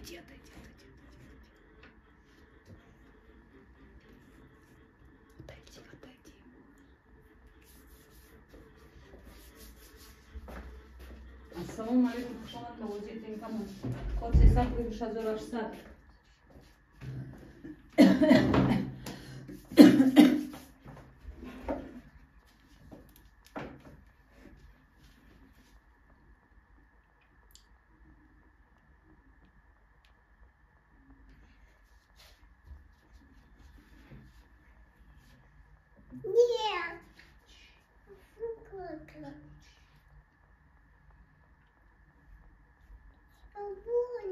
Отойди, отойди, отойди, отойди. Отойди, отойди. Ассалому алейкум, хуш омад ба бозии Тенкамон. Код 306 800. Нет. Свобода. Свобода. Отойди.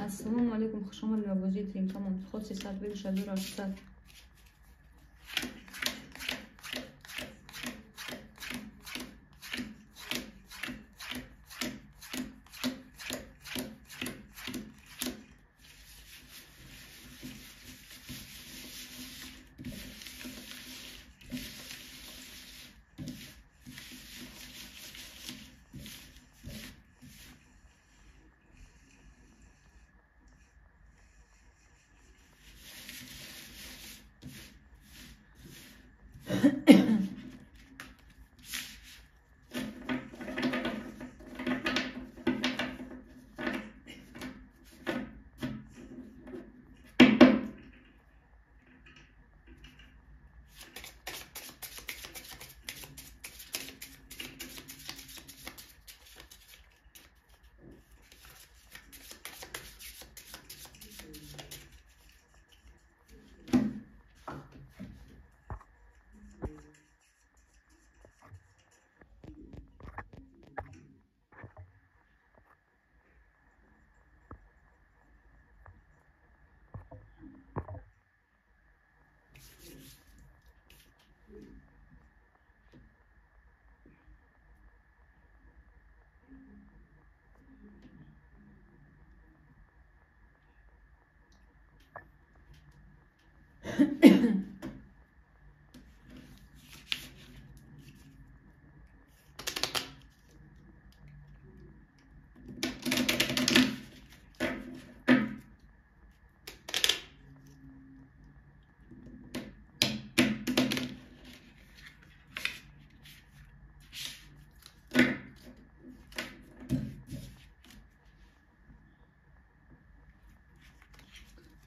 Ассалому алайкум, хуш омадед ба бозии Тринкамон. Вход 300, выигрыш 1600.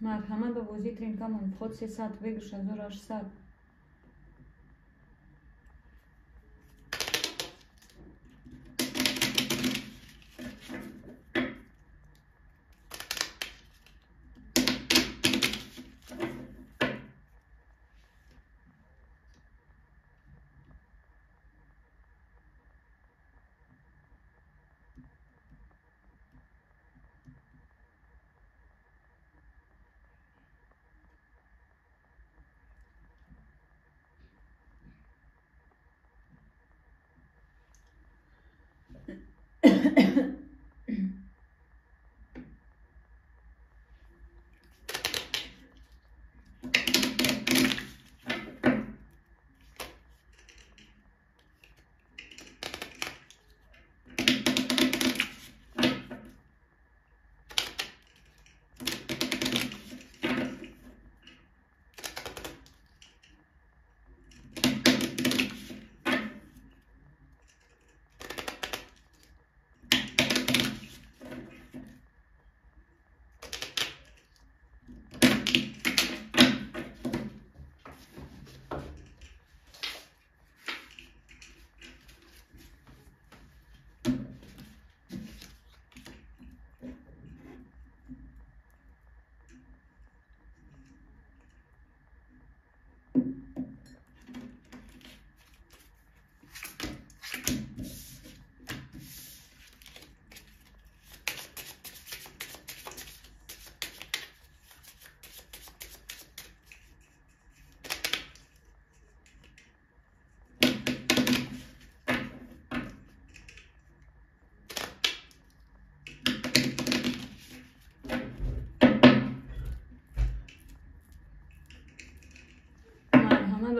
Марҳамат ба бозии Тринкамон. Вход 300, выигрыш 1600.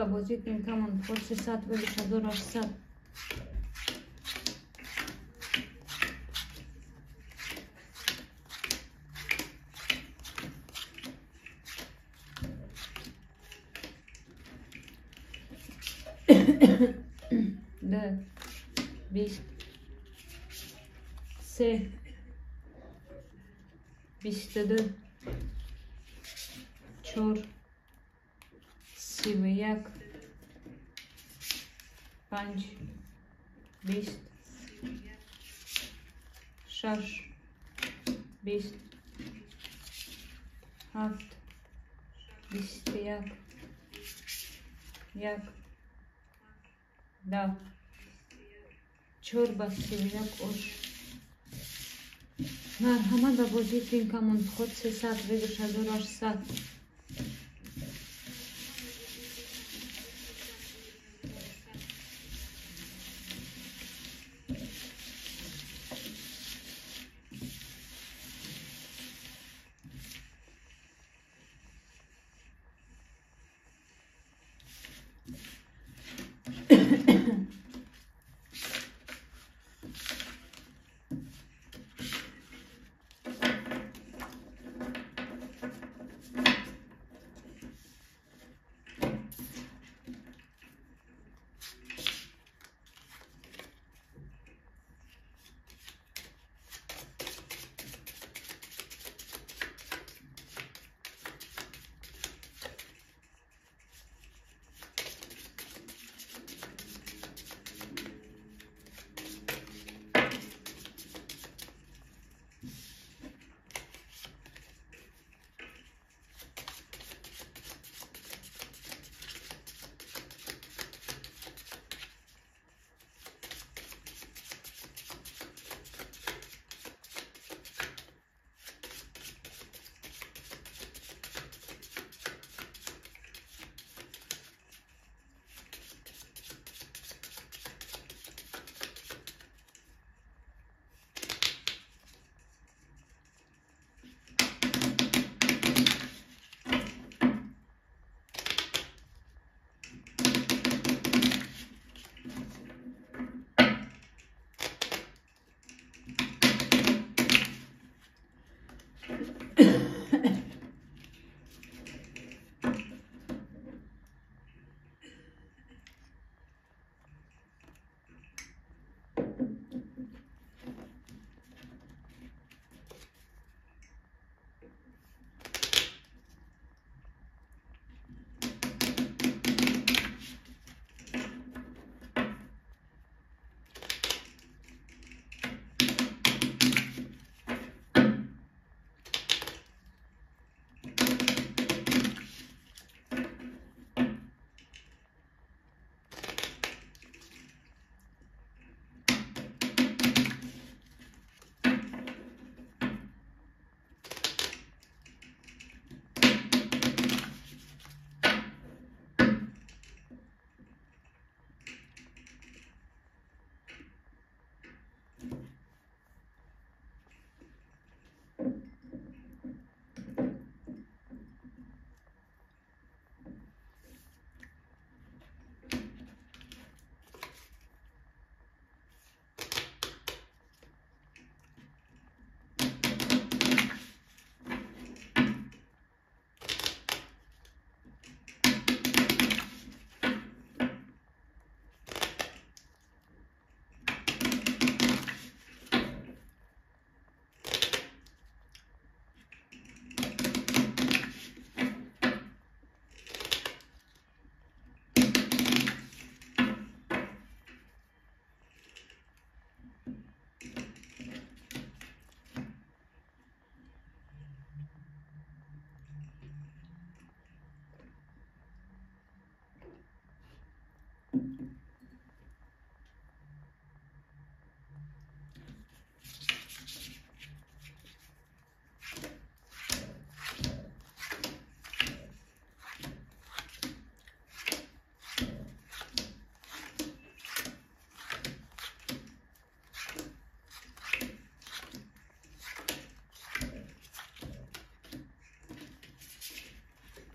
ба бозӣ кунем камон ход 300 выигрыш 1800. Д, бист, се, 22, чор, 31, панҷ, 20, шаш, 20, ҳафт, 21, як, 10, чор ба 31 ош. Марҳамат ба бозӣ кунем камон ход 300 выигрыш 1800.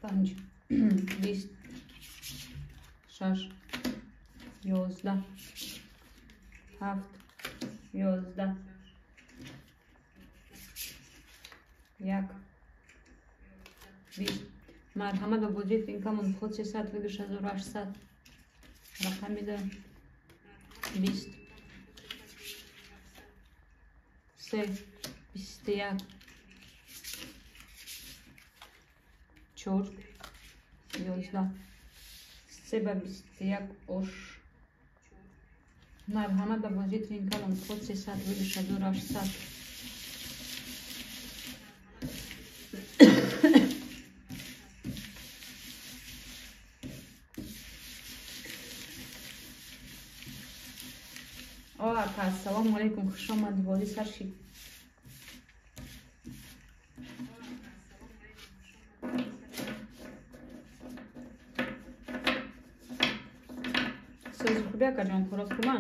5, 20, 6 11 7 11 1 20. Марҳамат ба бозии Финкамон код 300 выигрыш 1800. Рақами 2 20 3 21 4 11 3 ба 21 ош. Марҳамат ба бозии Тринкалон код 300 выигрыш 1800. О, ака, ассалому алайкум, хуш омадӣ, бозӣ сар шид. Сози хуби, акаҷон, хӯрок хуба?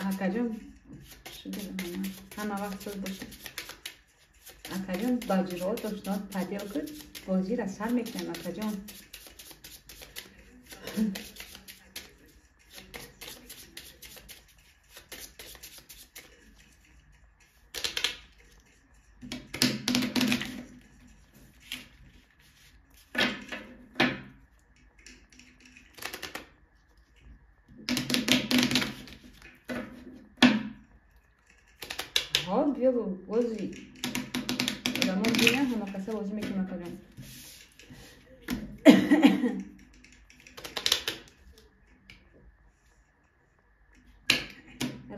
Акаҷон, ҳама вақт соз бошед. Акаҷон, ба ҷироат ошноат падел кун, бозира сар мекунем, акаҷон. Биё бози одамо бинам, ҳама каса бозӣ мекунем, акаҷон.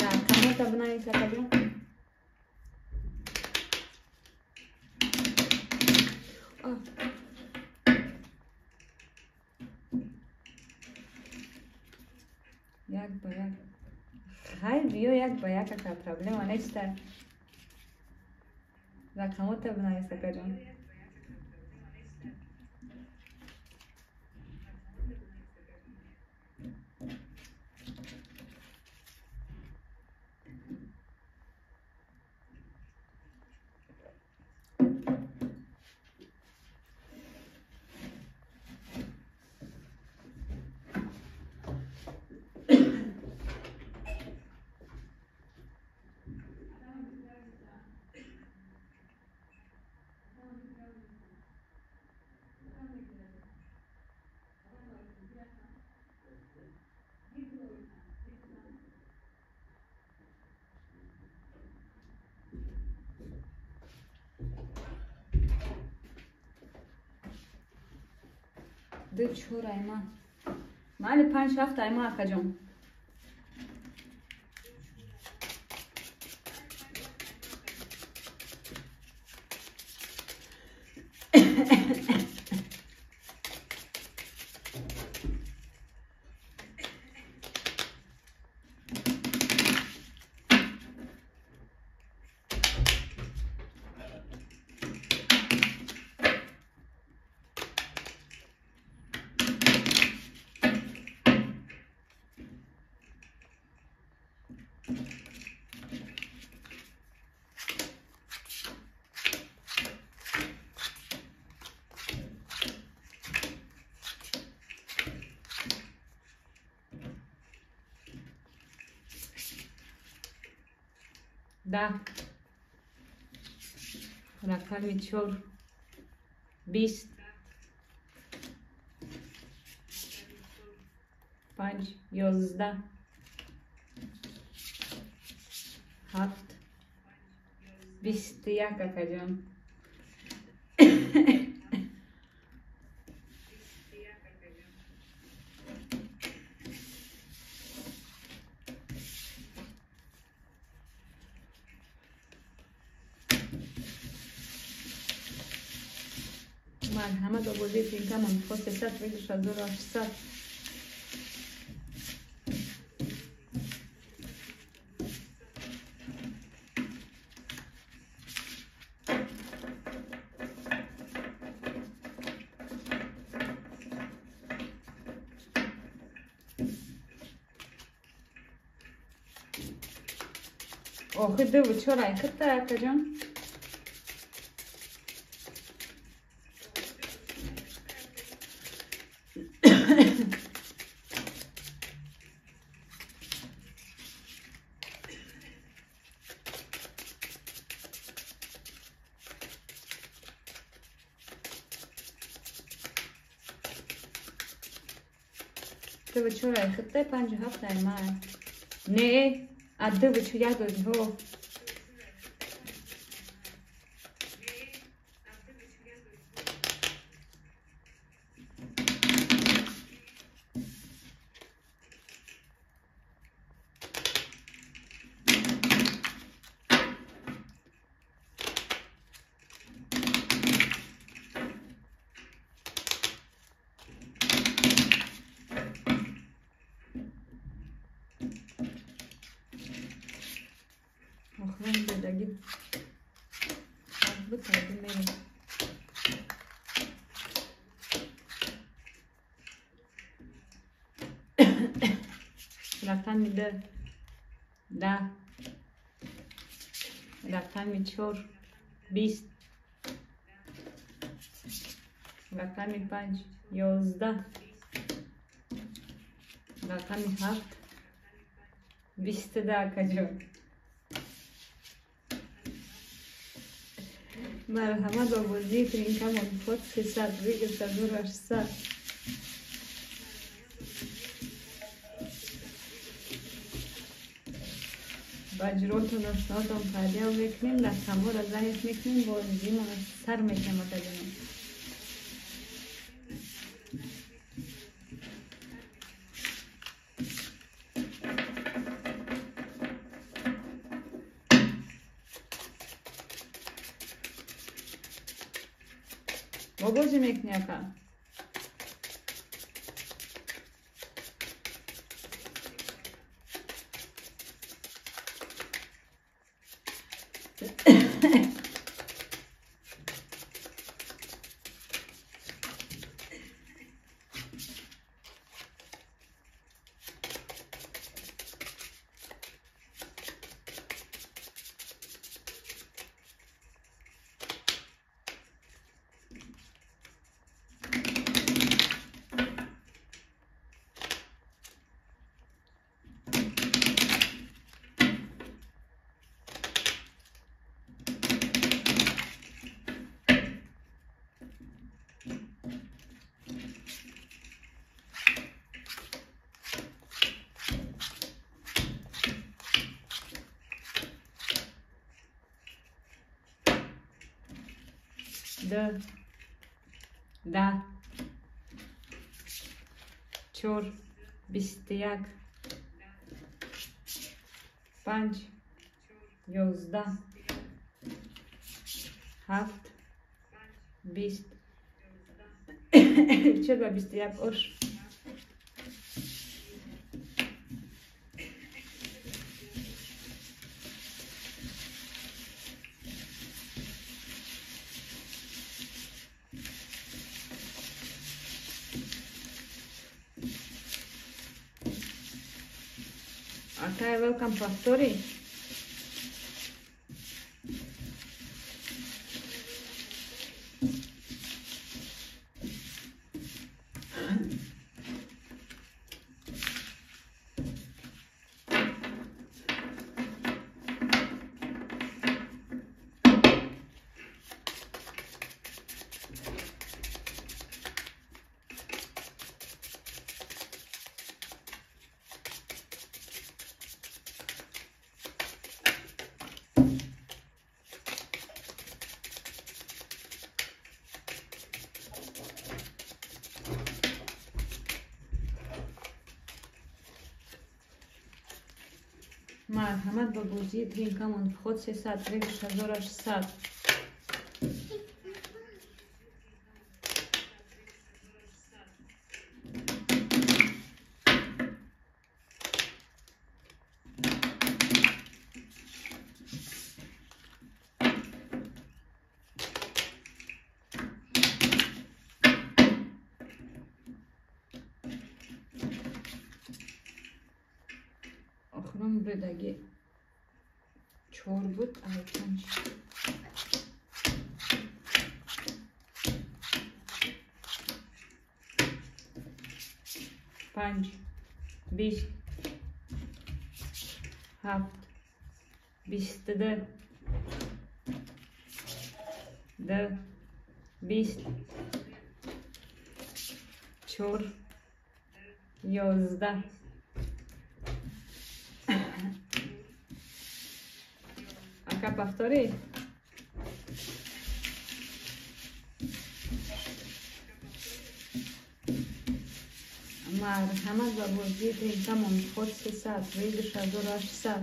Рақамота бинавис, акаҷон. Як ба як. Хайр, биё як ба як, ака, проблема неста. Рақамота бинавис, акаҷон. 2 4 айма. Майли 5 7 айма, акаҷон. 10 рақами 4 20 5 11 7 21, акаҷон. Марҳамат ба бозии тринкамон вход 300, выигрыш 1800. Охи дуву чорай хитта акаҷон. Дуву чорай хитта панҷу ҳафт аймай. Не, а дуву чу як додиҳо. Рақами ду, 10, рақами 4, 20, рақами 5, 11, рақами 7, 22 акаҷон. Марҳамат ба бозии тринкамон вход 300, выигрыш 1800. Ба ҷиротон ошноотон падиё мекунем, рақамҳоро занят мекунем, бозимонро сар мекунем акаҷонам. Бо бозӣ мекунӣ ака? 2, 10, 4, 21, 5, 11, 7, 20, 4 ба 21 ош. Акай, welcome повтори. Марҳамат ба бозии тринкамон вход 300, выигрыш 1800. Буридаги чор буд, ай панҷ. Панҷ, 20, 7, 22, 2, 20, 4, 11. Ака, повтори. Марҳамат ба бозии тринкамон ход 300, выигрыш 1800.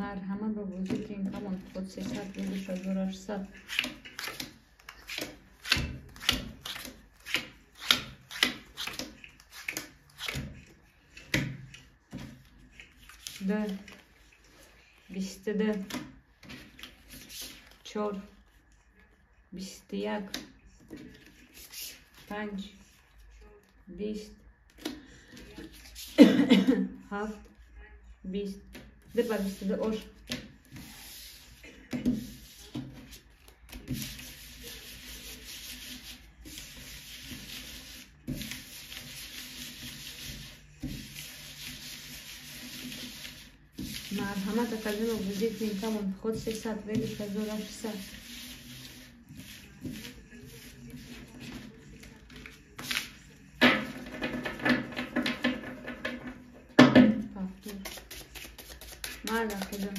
Марҳамат ба бозии тринкамон ход 300, выигрыш 1800. 2, 22, 4, 21, 5, 20, 7, 20. 2 ба 22 ош. Марҳамат академа бозии тринкамон ход 300, выигрыш 1800. Повтор. Майли, акаҷон.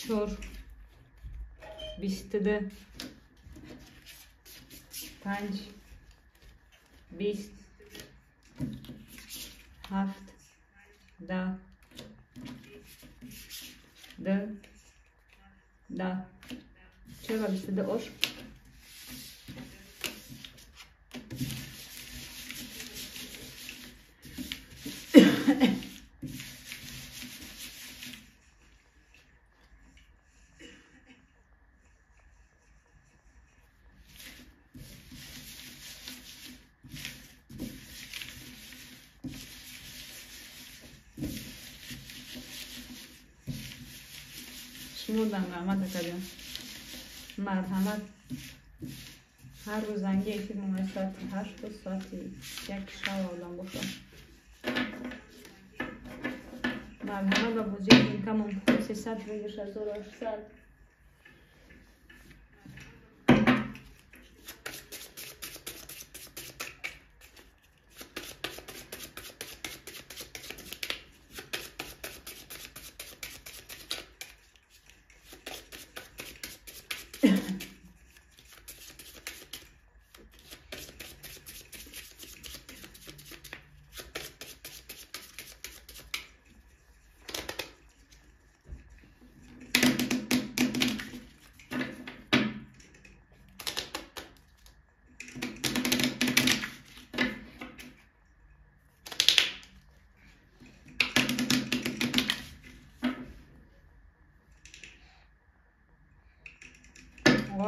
4, 22, 5, 20, 7, 10, 2, 10. 4 ба 22 ош. Шумодам раҳмат, акаҷон. Марҳамат. Ҳар рӯз занги эфир монад соати 8 то соати 1 шав одам бошад. Марҳамат ба бозии инкамон 300 выигрыш 1800.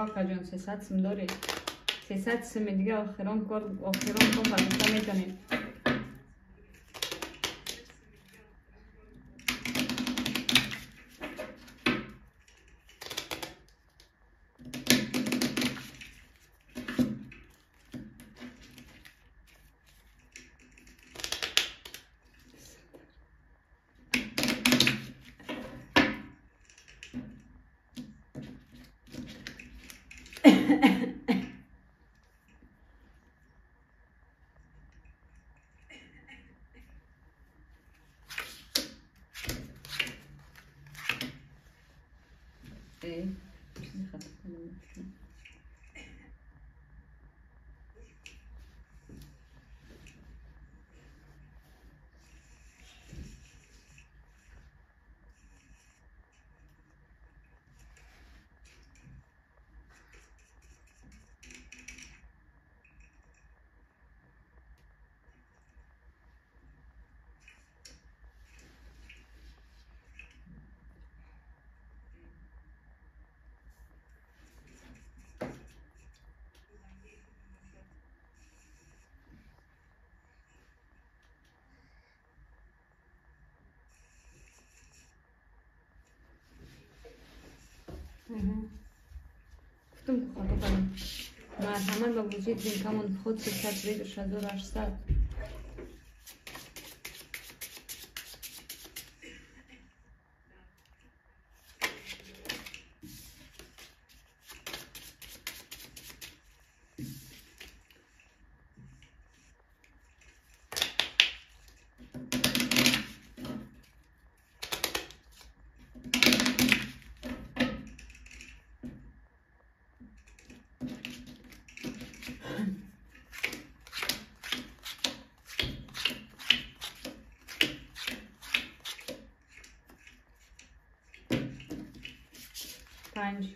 Акаҷон 300 сум доред. 300 суми дига охирон кор охирон кор фармоша метонед. Гуфтам ки хато кардам. Марҳамат ба бозии Дринкамон худ 300 выигрыш 1800. 5,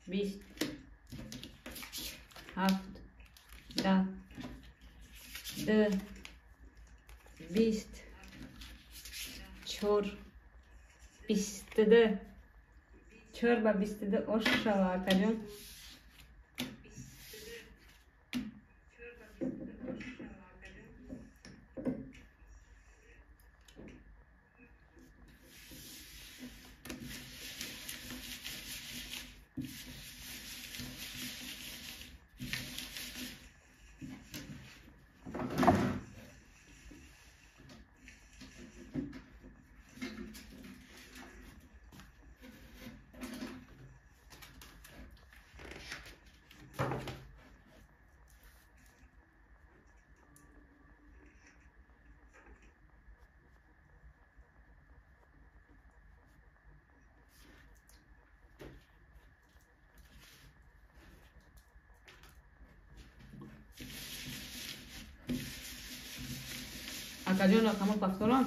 20, 7, 10, 2, 20, 4, 22, 4 ба 22 ош шава, акаҷон. Акаҷон, рақамҳо повторам.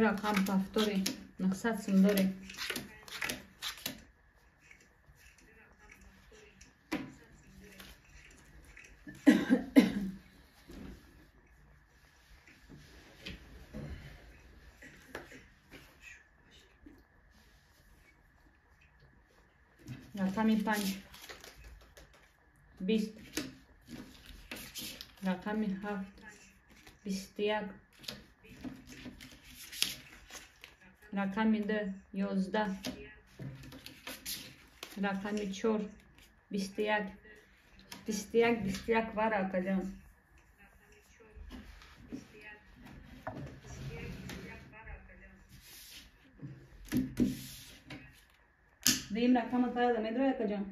Рақам повтори. 900 сум дорӣ. Рақами 5 20. Рақами 7 21. Рақами 2 11. Рақами 4 21. 21 21 вара акаҷон. Дуюм рақама пайда медрояд акаҷон.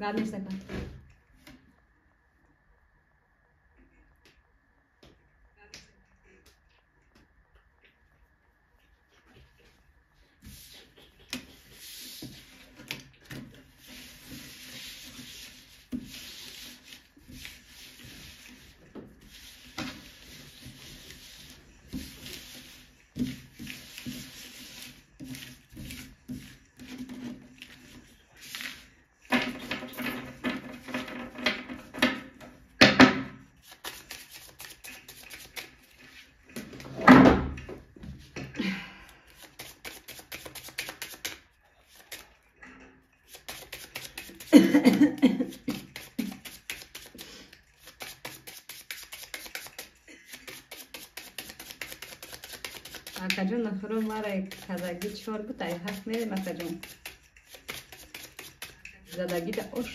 Гап нест ака. Акаҷон, охиро мара казагӣ чор буд, ай ҳафт мерем акаҷон. Задагида ош.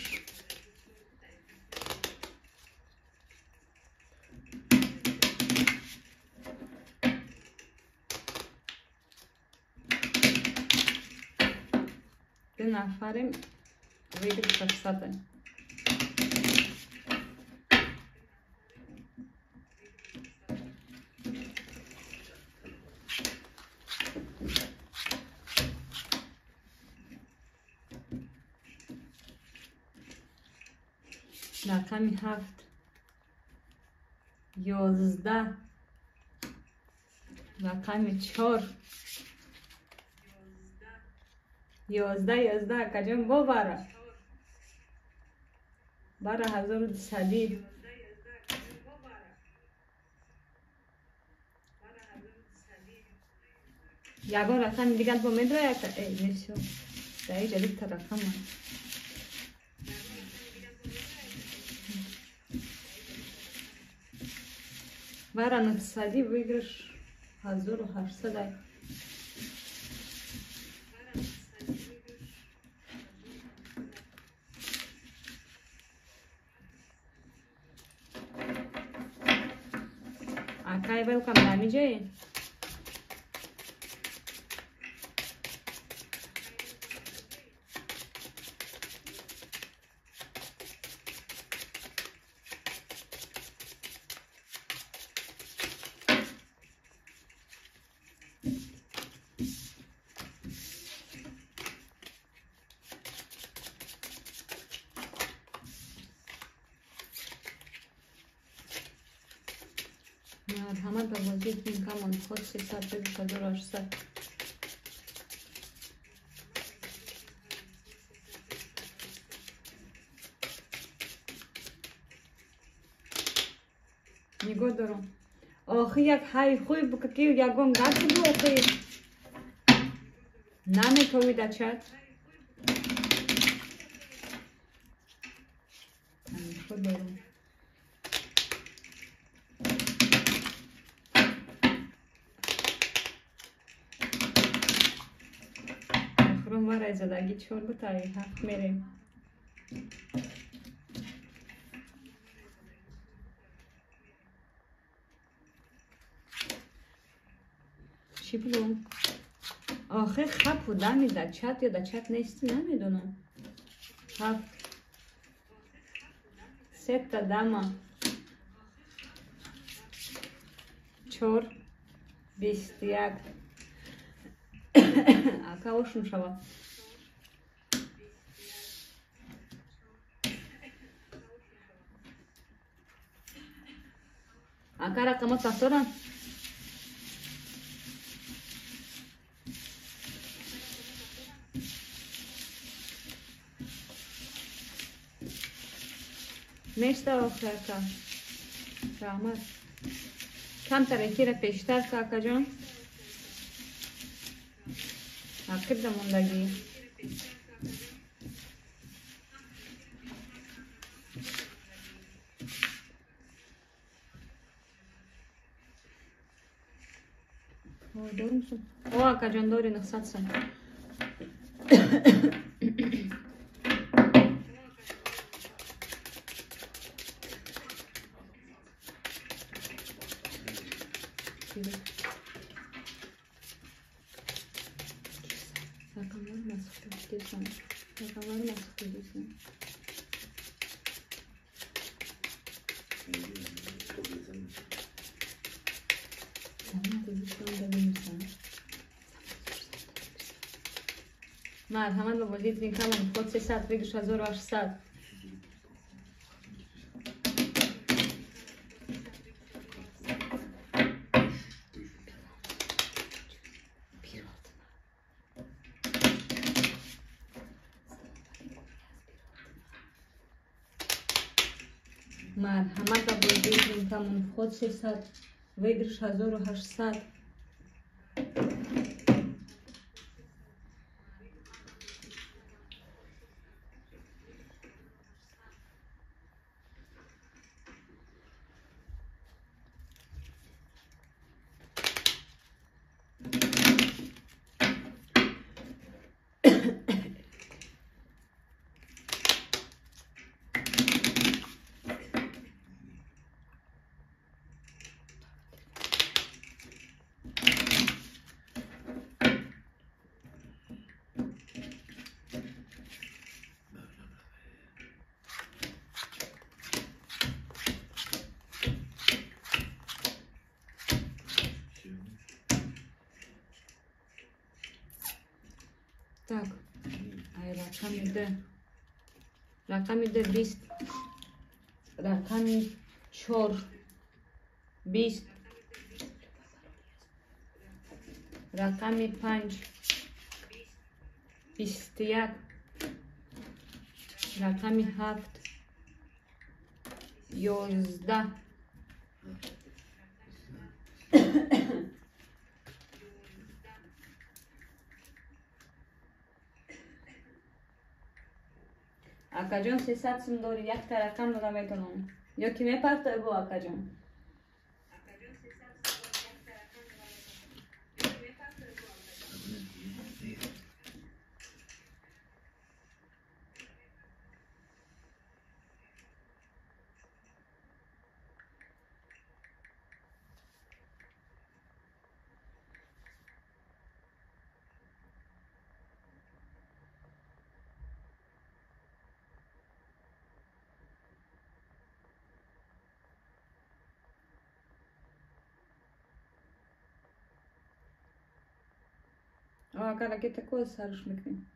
Ду нафарем выигрыш 600. Рақами 7 11. Рақами 4 11 11 акаҷон бо бара. Бара 1200. Ягон рақами дигар бо медрояд? Эй, не всё. Дар инҷа дута рақама. Вара 900 выигрыш 1800. Акай велкам дамиҷаи. Марҳамат ба бозии Кинкамон код 300 1800. Нигоҳ дорам. Охи як ҳай хуй ки ягон гап буду охи. Наметовида чат. Тамошо дорам. Охирон варай задагӣ чор буд, ай ҳафт мерем. Чӣ буд? Охи хапу дами дар чат ё дар чат нести, намедонам. Ҳафт. Сета дама. 4 21. Ака ошум шава. Ака рақамот повторан. Мешта охир ака. Раҳмат. Камтар эфира пештар ка акаҷон. Ақибда мондагӣ. Дорим сум. О, акаҷон, дори 900 сум. Марҳамат ба бозии тринкамон ход 300 выигрыш 1800. Марҳамат ба бозии тринкамон ход 300 выигрыш 1800. Так, ай рақами д. Рақами д 20. Рақами 4 20. Рақами 5 21. Рақами 7 11. Акаҷон 300 сум дори, якта рақам дода метавонам. Ё ки мепартои бо акаҷон? Ака ракета кое сарш мекунем?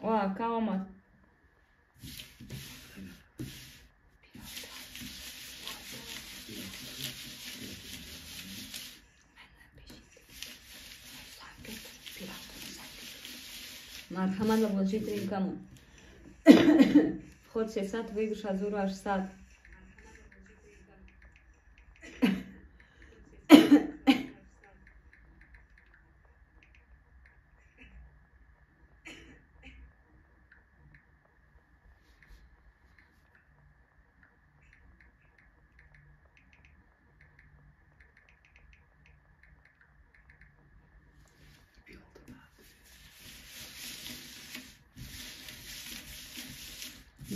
О, ака омад. Марҳамат ба бозии тринкамон. Вход 300, выигрыш 1800.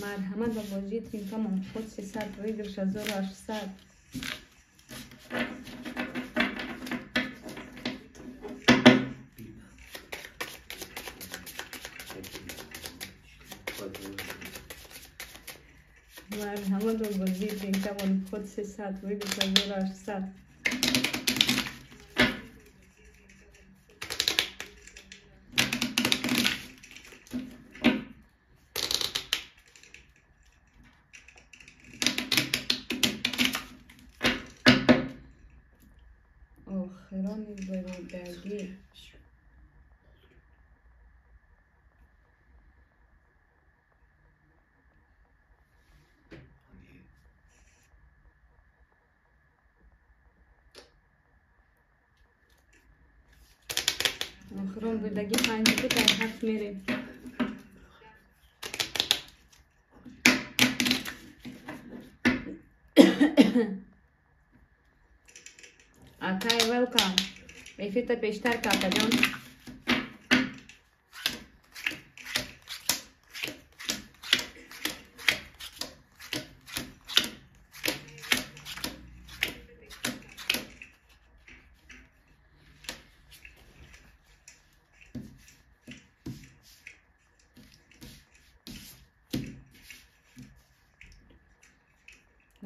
Марҳамат ба бозии Тринкамон, ход 300, выигрыш 1800. Марҳамат ба бозии Тринкамон, ход 300, выигрыш 1800. Охирони буридагӣ. Охирон буридагӣ панҷ буд, дар ҳафт мерем. Акай, welcome. Эфирта пештар кардадон.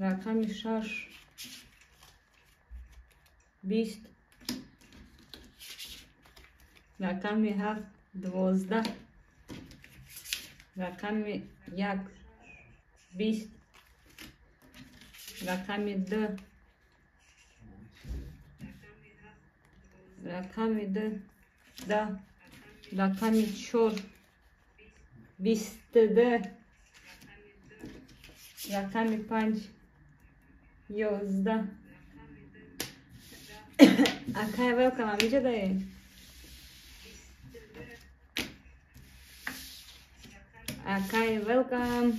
Рақами шаш, 20, рақами 7, 12, рақами 1, 20, рақами 2, рақами 2, 10, рақами 4, 22, рақами 5, 11. Акай, welcome, амиҷадае? Акай, welcome.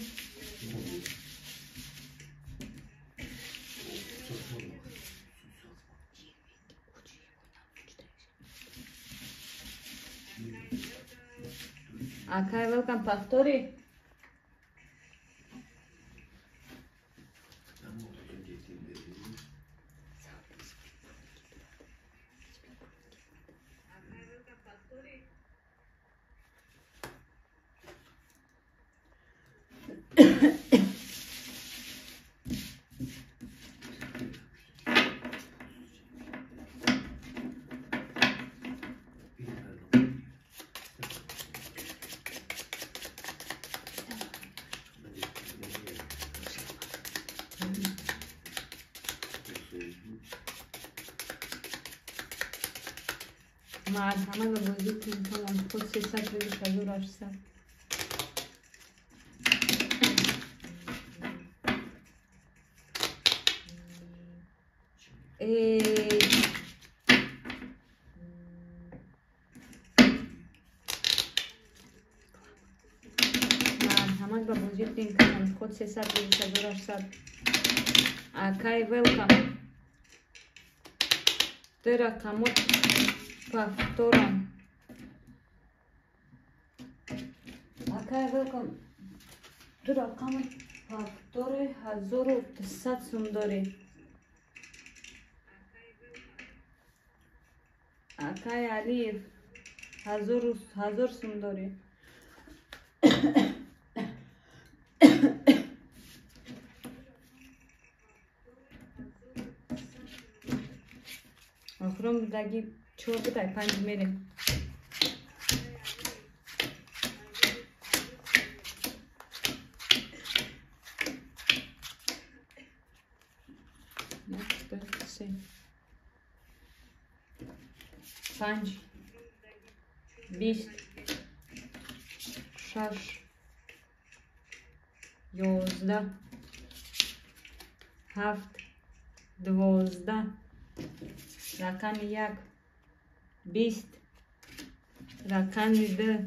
Акай, welcome, повтори. Марҳамат ба бозии Тринкамон, ход 300, выигрыш 1800. Эй, марҳамат ба бозии Тринкамон, ход 300, выигрыш 1800. Акай, welcome. Ду рақамот повторам. Акай, welcome. Ду рақами повтори 1200 сум дорӣ. Акай Алиев, 1000 сум дорӣ. Охирон будаги чор будай, панҷ мерем. Як, ду, се, панҷ, 20, 6, 11, 7, 12, рақами 1, 20, рақами 2,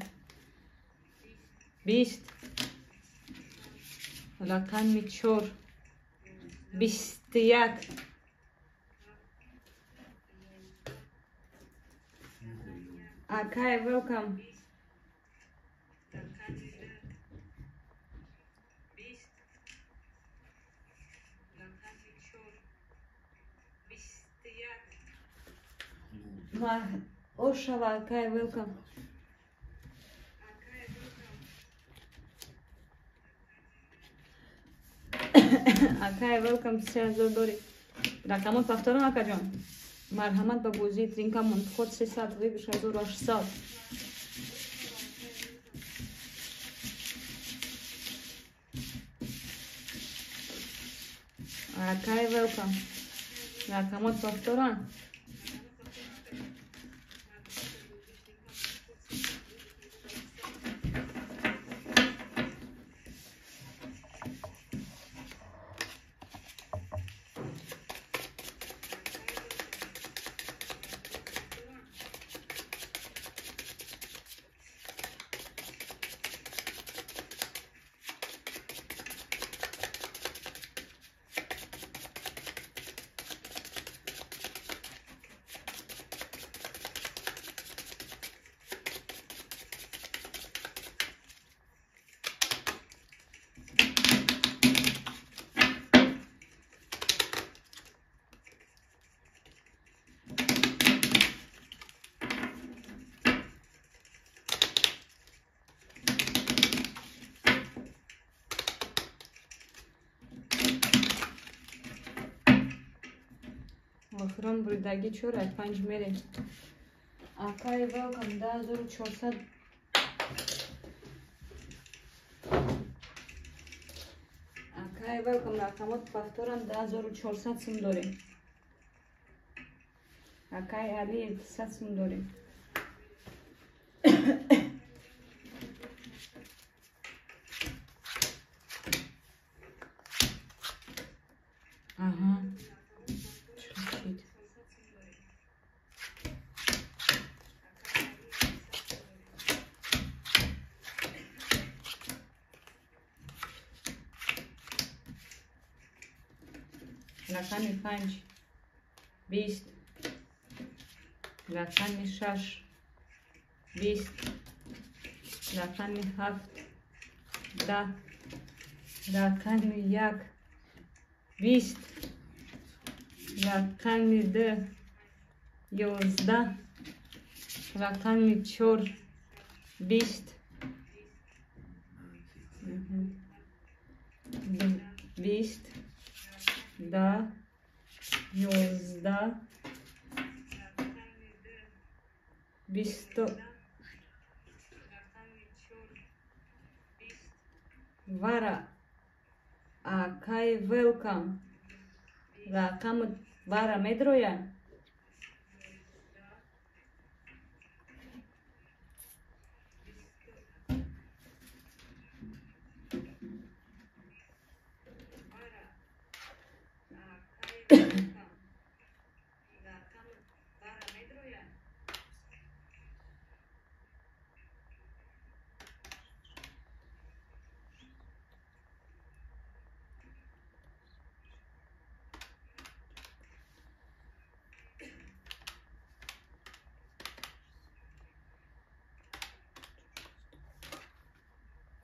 20, рақами 4, 21. Акай, welcome. Ошава, акай, welcome. Акай, welcome, 3000 дори. Рақамот повторам, акаҷон. Марҳамат ба бозии тринкамон. Вход 300, выигрыш 1800. Акай, welcome. Рақамот повторам. Охирон буридаги чор ай панҷ мерем. Акай, welcome, 10400. Акай, welcome, рақамот повторам, 10400 сум дорем. Акай Алиев, 100 сум дорем. Ага. Рақами панҷ 20, рақами шаш 20, рақами ҳафт 10, рақами як 20, рақами ду 11, рақами чор 20, 20, 10, 11, 20. Вара, акай, welcome. Рақаму вара медроя?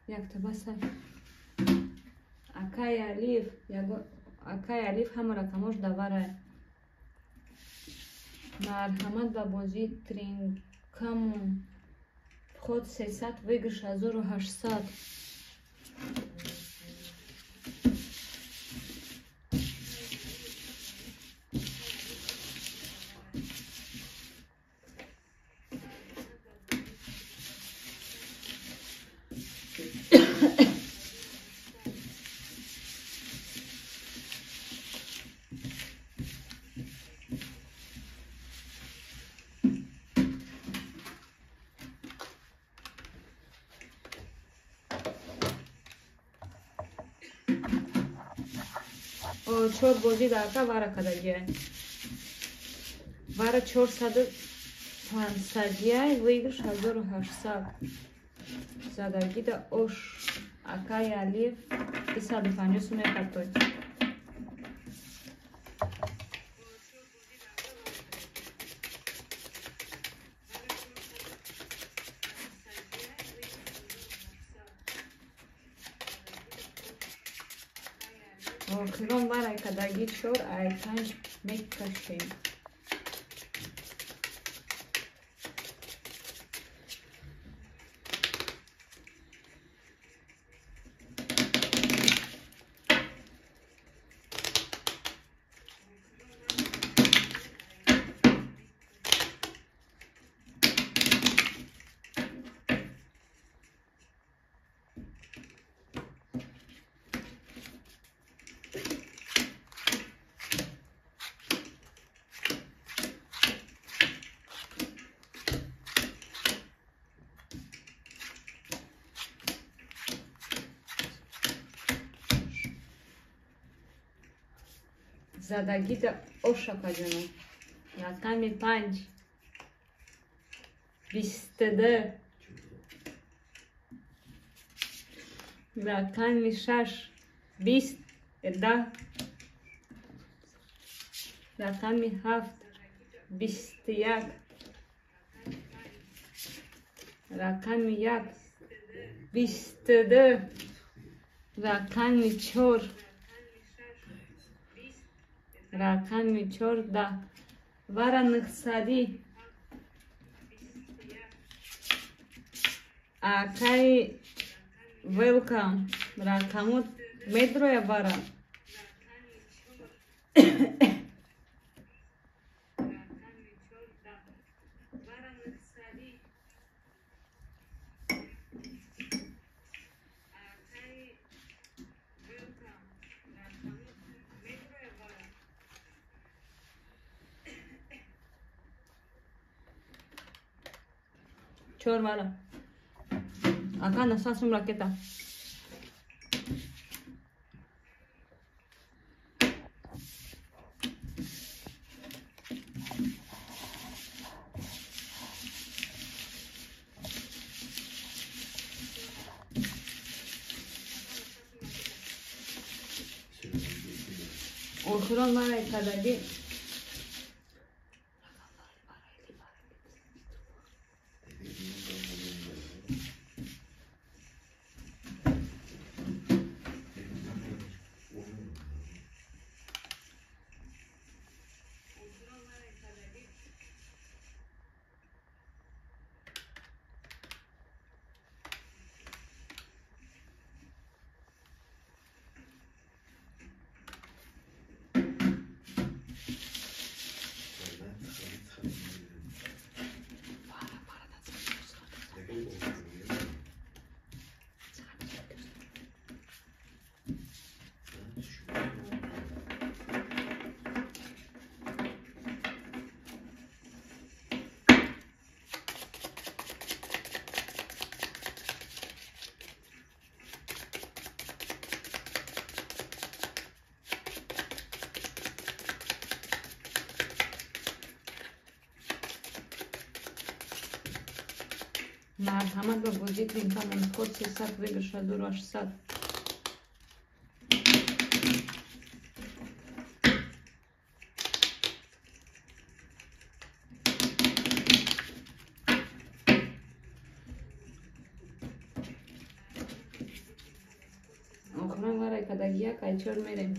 Якта баса. Акай Алиев, акай Алиев ҳама рақамош даварай. Марҳамат ба бозии тринкамон. Вход 300, выигрыш 1800. Чор бозӣ дар ака вара кадагиай. Вара 400-500-яй, выигрыш 1800. Задагида ош акай Алиев 250 сум мепартой. Охирон варай кадаги чор ай панҷ мекашем. Задагида ош акаҷоно. Рақами 5 22. Рақами 6 20. Рақами 7 21. Рақами 1 22. Рақами 4 рақами 14 вара 900. Акай велкам рақамот медроя вара. Чор вара. Ака насасум ракета. Охирон вара кадаги. Марҳамат ба бозӣ тринкамон код 300 выигрыш 1800. Охирон варай кадаги як ай чор мерем.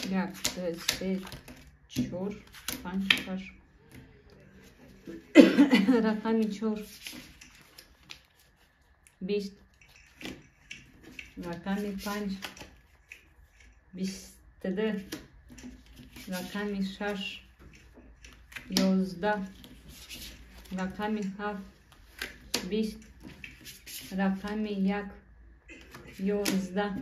Як, ду, се, чор, панҷ, шаш. Рақами 4 20. Рақами 5 22. Рақами 6 11. Рақами 7 20. Рақами 1 11.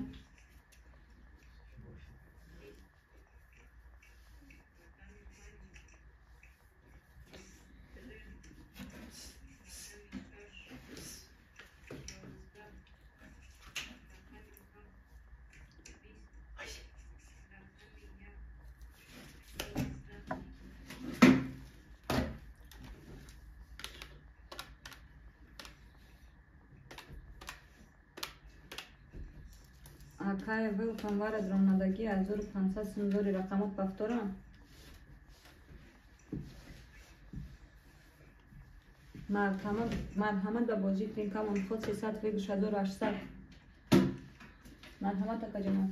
Акай велкам вара дромадаги 1500 сумдори рақамот повторам. Марҳамат ба бозӣ тринкамон код 300 выигрыш 1800. Марҳамат акаҷонон.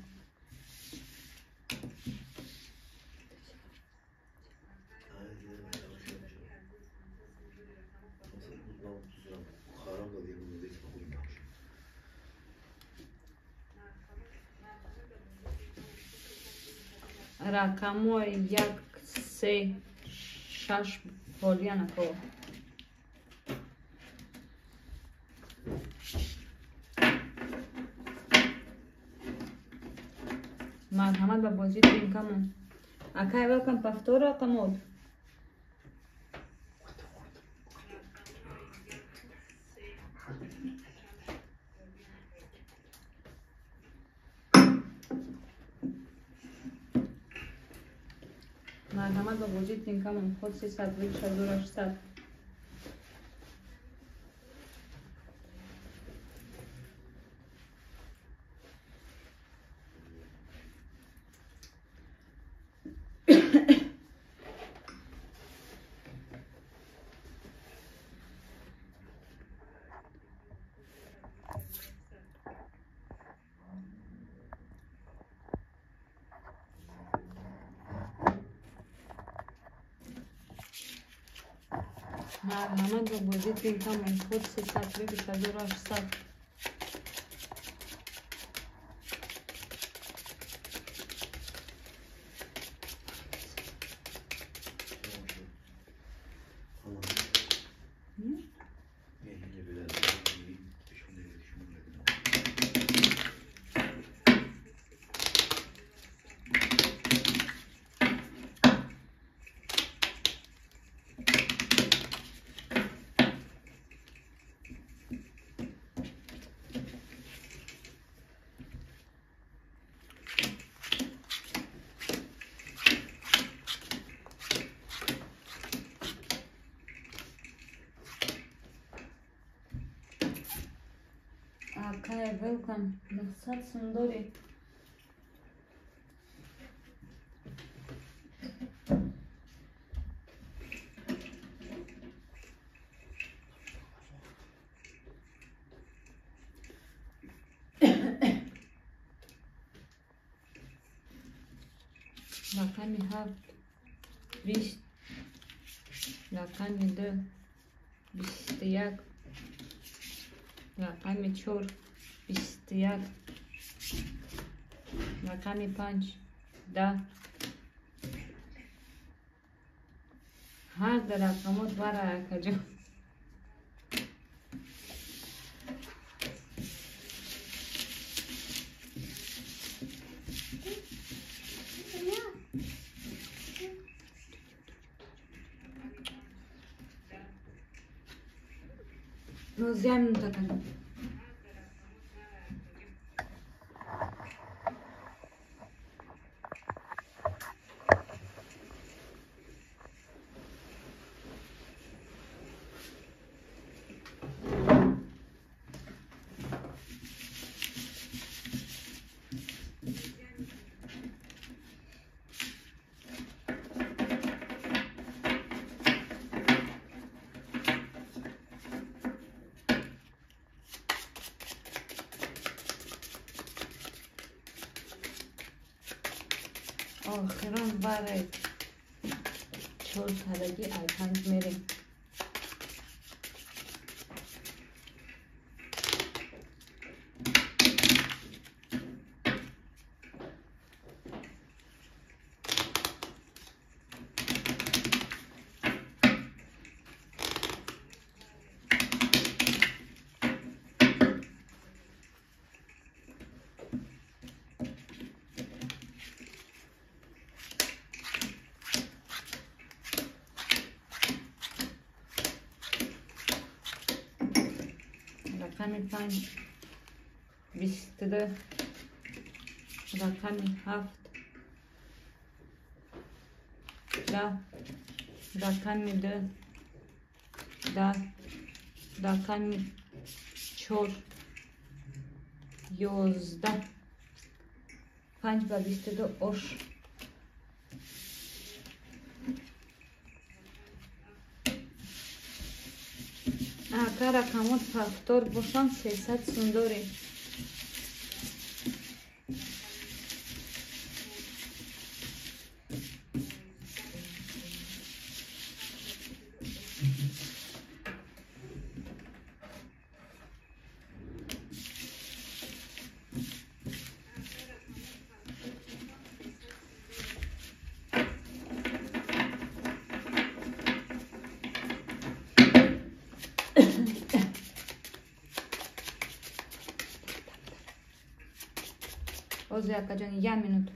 Рақамҳои 1, 3, 6 холия накова. Марҳамат ба бозӣ тринкамон. Акай, welcome повтор рақамот. Марҳамат ба бозии тринкамон ход 301 1800. Марҳамат ба бозии тринкамон ход 301 1800. Акай, welcome. 900 сум дорӣ. Рақами ҳафт 20, рақами ду 21, рақами чор 21, рақами панҷ 10. Ҳар ду рақамот бара, акаҷон. 19 минут, акаҷон. Охирон баре чор кадаги ай панҷ мерем. Рақами панҷ 22, рақами ҳафт 10, рақами ду 10, рақами чор 11. Панҷ ба 22 ош. Ака, рақамот повтор бошанд, 300 сум дорем. Ози, акаҷон, як минут.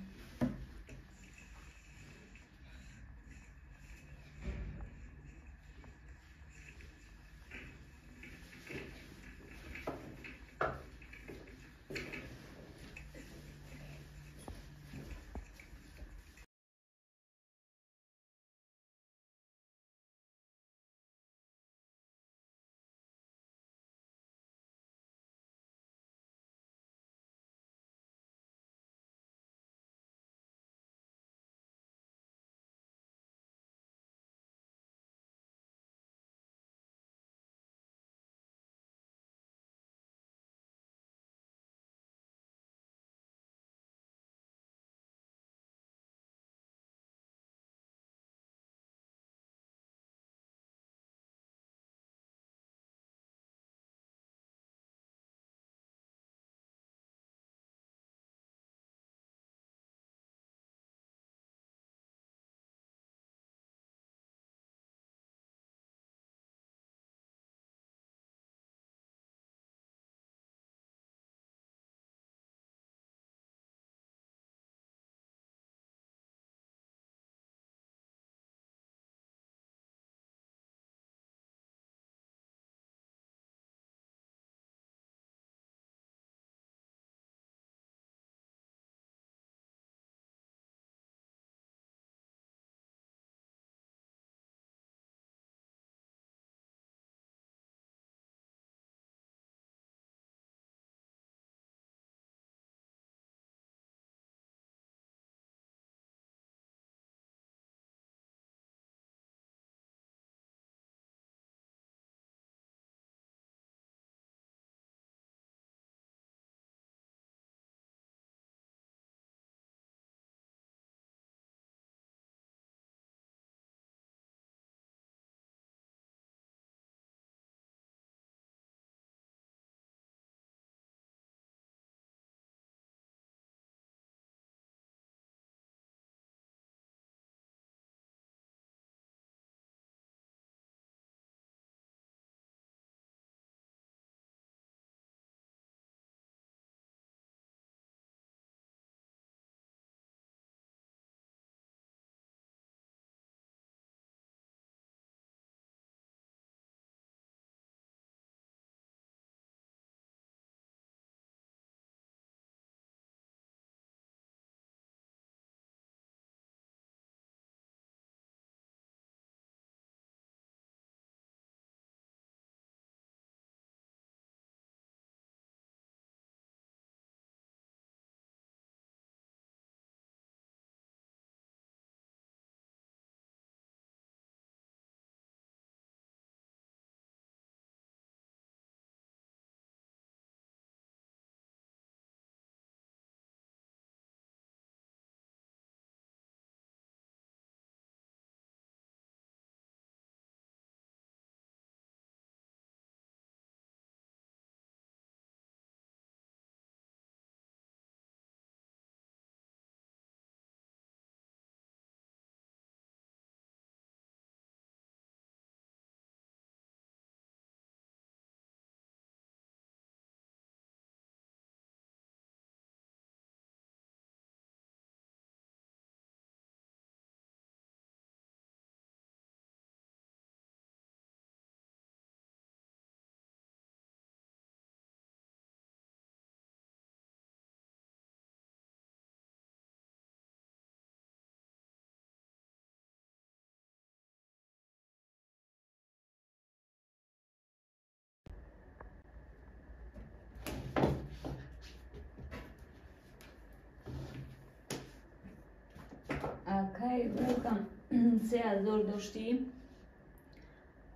Акай welcome. 3000 доштӣ.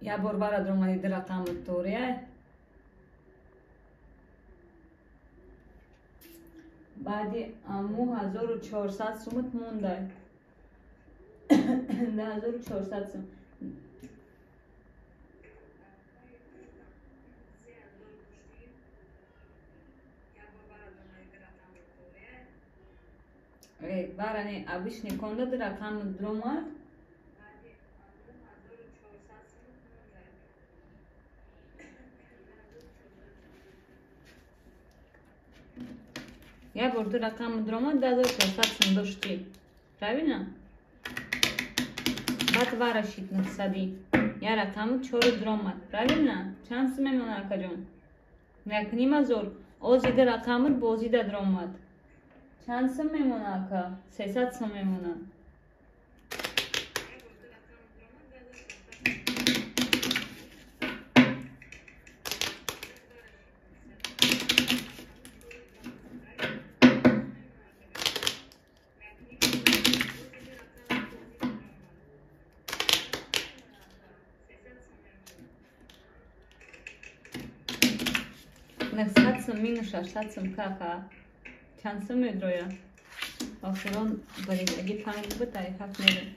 Я бор барад омади ду рақам тория. Баъди аму 1400 сумат мондай. 1400 сум. Барани обычный конда ду рақам дромад. Я бор ду рақам дромад, 2400 сум доштӣ. Правильно? Баъд вара шид 900. Я рақаму 4 дромад. Правильно? Чанд сум мемона, акаҷон? 1500. Ози ду рақамут бозида дромад. Чанд сум мемона, ака? 300 сум мемона. 900 сум минус 600 сум кака. Чанд сум медроя? Охирон баридаги панҷ буд, ай ҳафт мерем.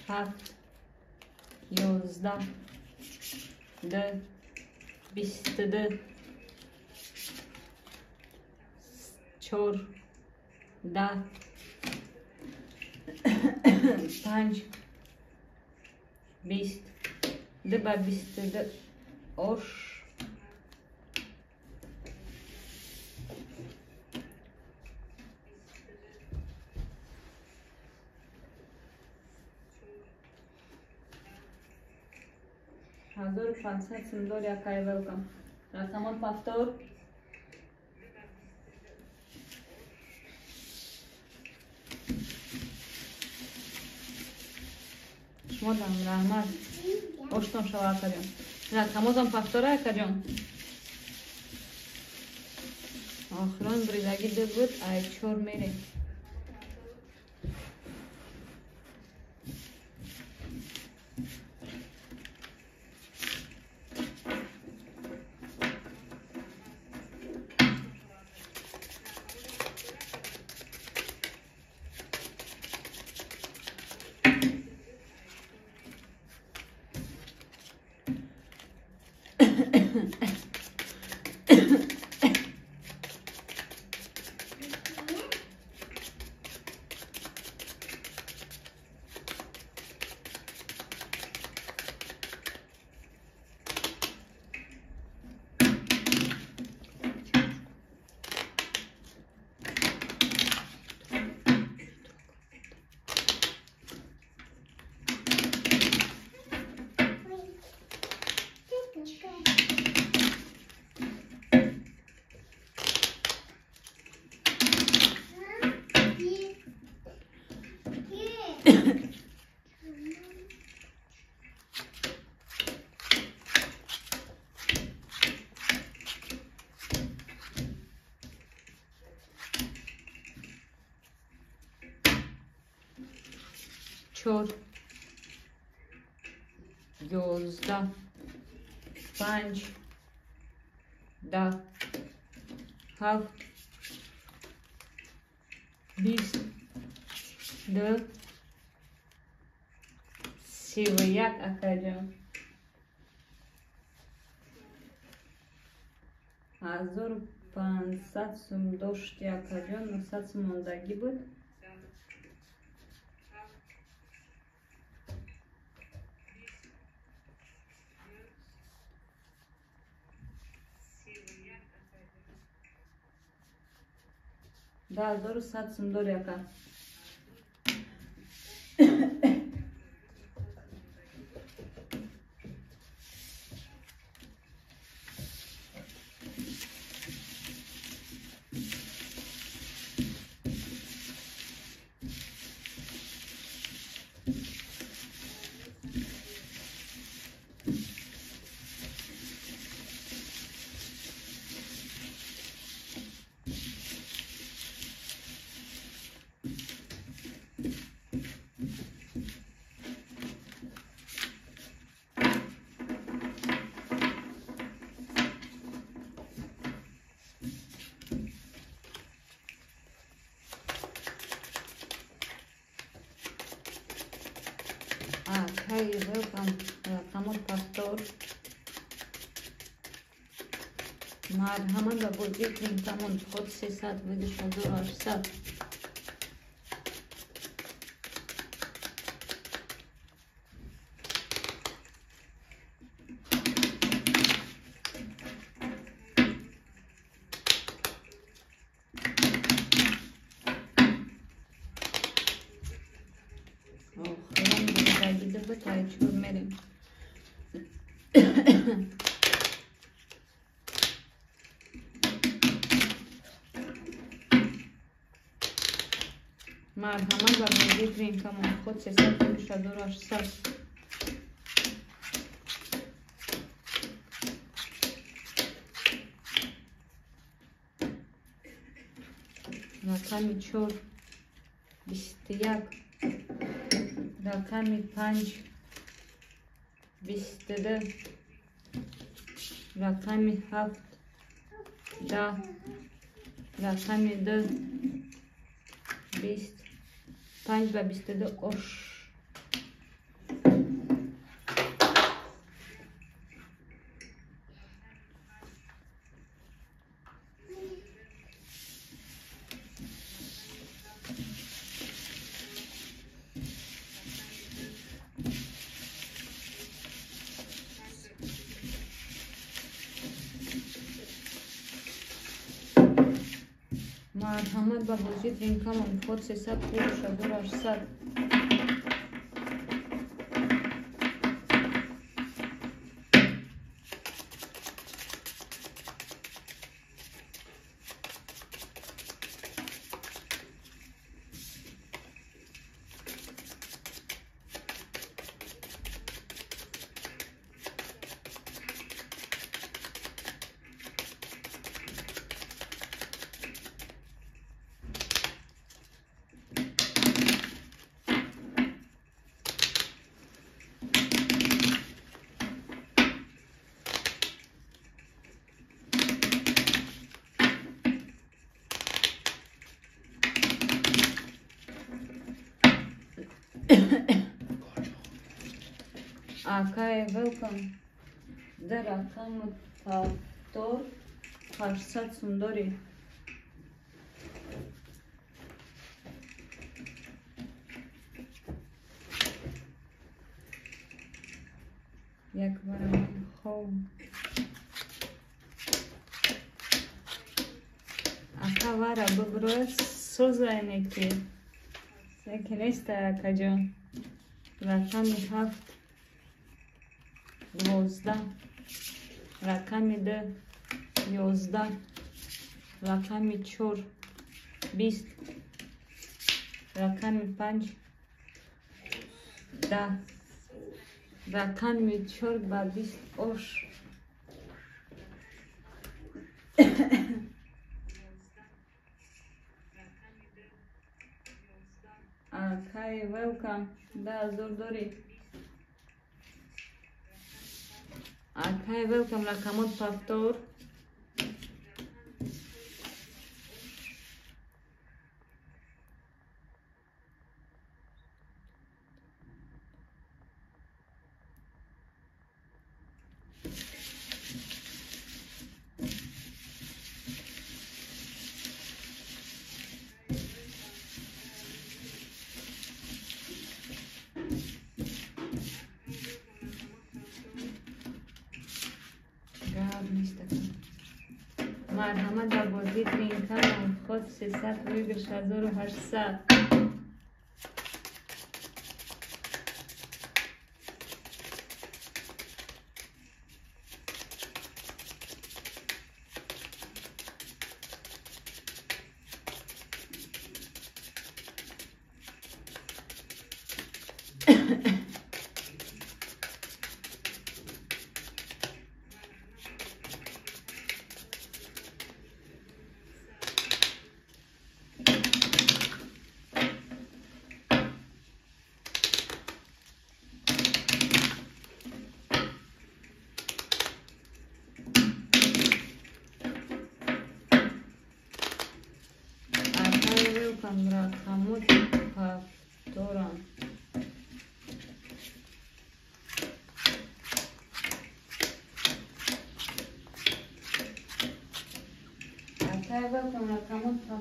Ҳафт, 11, 2, 22, 4, 10, 5, 20, 2 ба 22 ош. 1500 сум дори, акай welcome. Рақамон повтор. Шумодам раҳмат. Оштон шава, акаҷон. Рақамотон повтора, акаҷон. Охирон бридаги ду буд, ай чор мерем. 4, 11, 5, 10, 7, 20, 2, 31, акаҷон. 1500 сум дошти, акаҷон, 900 сум мондагӣ буд. 2100 сум дори, ака. Акай welcome рақамот повтор. Марҳамат ба бозии тринкамон ход 300 выигрыш 1800. Марҳамат ба бозии тринкамон ход 300 выигрыш 1800. Рақами 4 21, рақами 5 22, рақами 7 10, рақами 2 20, 5 ба 22 ош. Марҳамат ба бозии тринкамон ход 300 выигрыш 1800. Акай welcome. Да рақами повтор 800 сум дорӣ. Як барам хоб. Ака вара биброяд созайне ки. Яке неста акаҷон. Рақами 7 12, рақами 2 11, рақами 4 20, рақами 5 10, рақами 4 ба 20 ош. Акай welcome. 10,000 дорӣ. Акай welcome рақамот повтор. Марҳамат ба бозии тринкамон ход 300 выигрыш 1800. Рақамот повторам.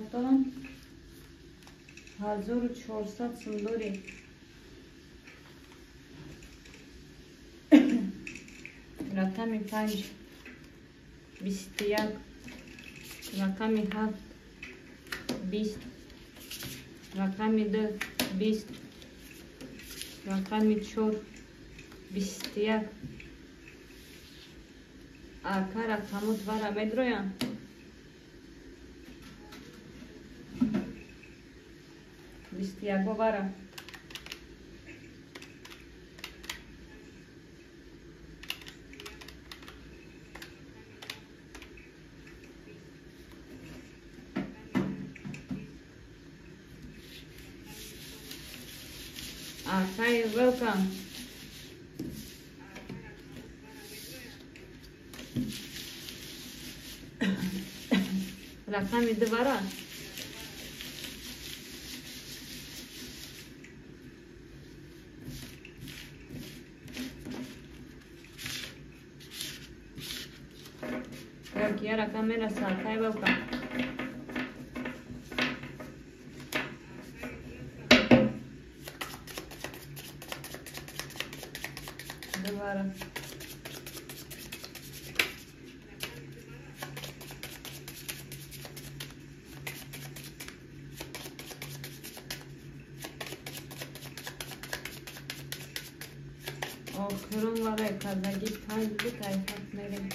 ҳафт дорам. 1400 сум дорӣ. Рақами 5 21, рақами 7 20, рақами 2 20, рақами 4 21. Ака рақамот вара медроянд? 21 вара. Акай, welcome. Рақами 2 вара. Так, я рақам мераса. Акай, welcome. Вара. Охирон вара кардаги 5 буд, ай 7 мерем.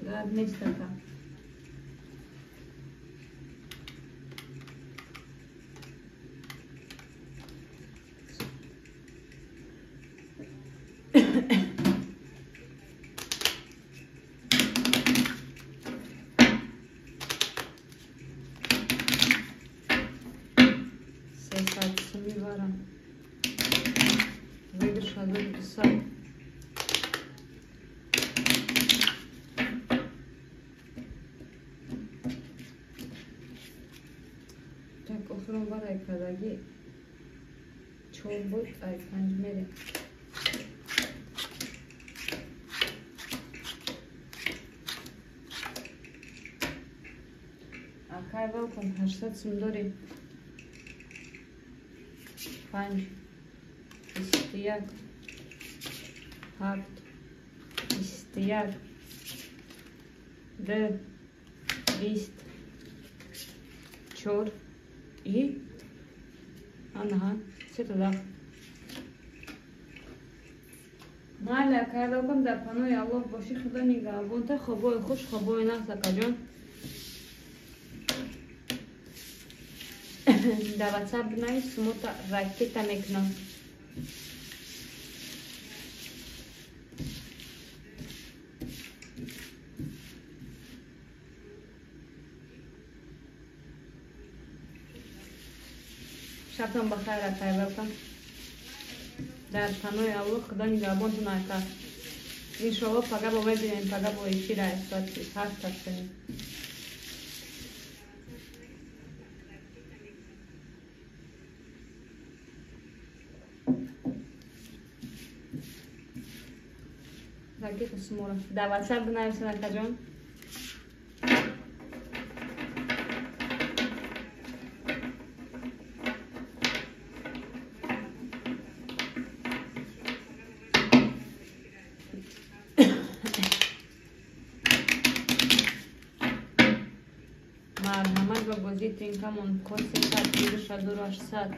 Гад нест ака. Сесад суми вара. Выигрыш 1200. Так, охирон вара кардаги 4 буд, ай 5 мерем. Акай, welcome. 800 сум дорӣ. 5 21 7 21 2 20 4 и анаҳа сетада. Майли, акай, welcome. Дар паноҳи Аллоҳ бошӣ, Худо нигаҳбонта. Хобои хуш, хобои нағз, акаҷон. Дар WhatsApp бинавис, сумота ракета мекунам. Шабтон бахайр, акай, welcome. Дар паноҳи Аллоҳ, Худо нигаҳбонтон, ака. Иншоалло пага бо мебинем, пага бо эфира соати 8 ҳастем. Ракета сумора. Дар WhatsApp бинависен, акаҷон. Марҳамат ба бозии тринкамон. Код 300 1800.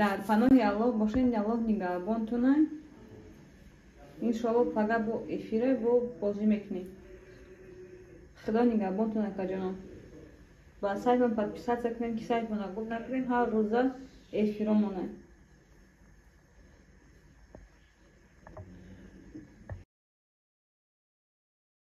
Дар паноҳи Аллоҳ бошед, Аллоҳ нигаҳбонтона. Иншоалло, пага бо эфире бо бозӣ мекунем. Худо нигаҳбонтон, акаҷонон. Ба сайтмон подписаться кунем, ки сайтмона гум накунем. Ҳар рӯза эфиромона.